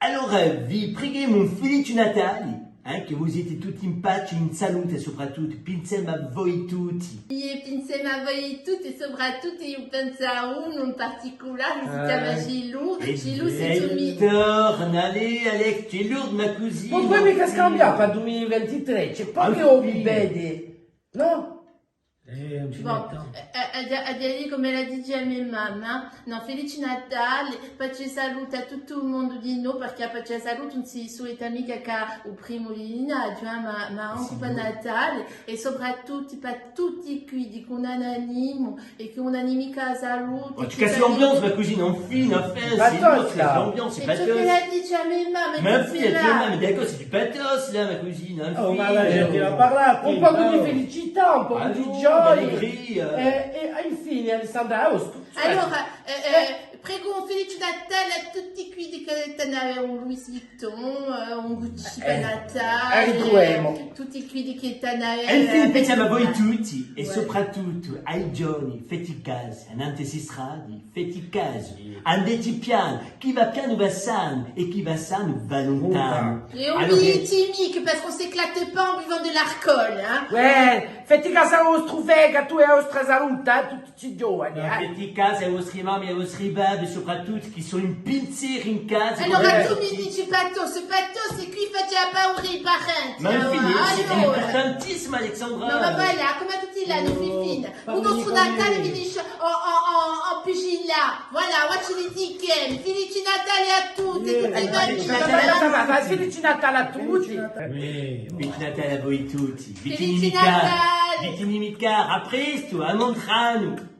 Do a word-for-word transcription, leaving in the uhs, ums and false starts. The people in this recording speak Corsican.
Allora, vi preghemu un felice Natale, eh, chì voi site tutti in pace, in salute, è soprattuttu pinsemu à voi tutti. È pinsemu à voi tutti, è soprattuttu eiu pensu à unu in particulare, chì si chjama Gilou. Gilou, si tù mi... Torna, allez, Alex, Gilou, ma cusì. Ma poi micca scambià per dui mila vintitrè, c'hè pocu vi vede, nò? Eh, ùn ci... Bon, mettemu. Eh, eh, aghju, aghju da dì cum'ella dice a me mamma, nò, felice Natale, pace è salute à tuttu u mondu di noi, perchè a pace è a salute ùn si solita micca chè u primu di ghjennaghju, eh, ma, ma ancu per Natale, è soprattuttu per tutti quiddi chì ùn anu animu, è chì ùn anu micca a salute. Ma chì cassi l'ambiance, ma cusì ùn fini, enfin, c'est l'autre, l'ambiance, c'est pathos. È ciò ch'ella dice a me mamma, ma infine, a tua mamma, d'accord, c'est du pathos, là, ma cusì, ùn fini. Oh, ma là, un pocu di felicità, un pocu di gioia. Allora, eh, eh, infine, Alessandra, oh, scu-, scusa. Allora, eh, eh, pregu un felice Natale à tutti quiddi chì t'anu da avè un Louis Vuitton, eh, un Gucci per Natale, eh, tutti quiddi chì t'anu da avè... È infine, pensiamu à voi tutti, è soprattuttu à i ghjovani, feti casu, annantu à sti stradi, feti casu, andeti pianu, chì và pianu và sanu, è chì và sanu và luntanu. Et on oublie les chimiques, parce qu'on s'éclate pas en buvant de l'alcool, hein. Uè, feti casu à u vostru fegatu è à a vostra salute, eh, tutti sti ghjovani, eh. Feti casu à i vostri mammi è à i vostri babbi, soprattuttu, chì sò in pinseri in casa. Allora, tù mi dici pathos, pathos, è quì faci a paura à i parenti. Ma infine, c'est importantissimo, Alexandra. Ma voilà, cum'è tutti l'anni, infine. U nostru Natale finisce in, in, in, in piscina. Voilà, what you think? Felice Natale à tutti, tutti i bambini. Felice Natale à tutti. Felice Natale à voi tutti. Felice Natale. Vitini micca, à prestu, à un antr'annu.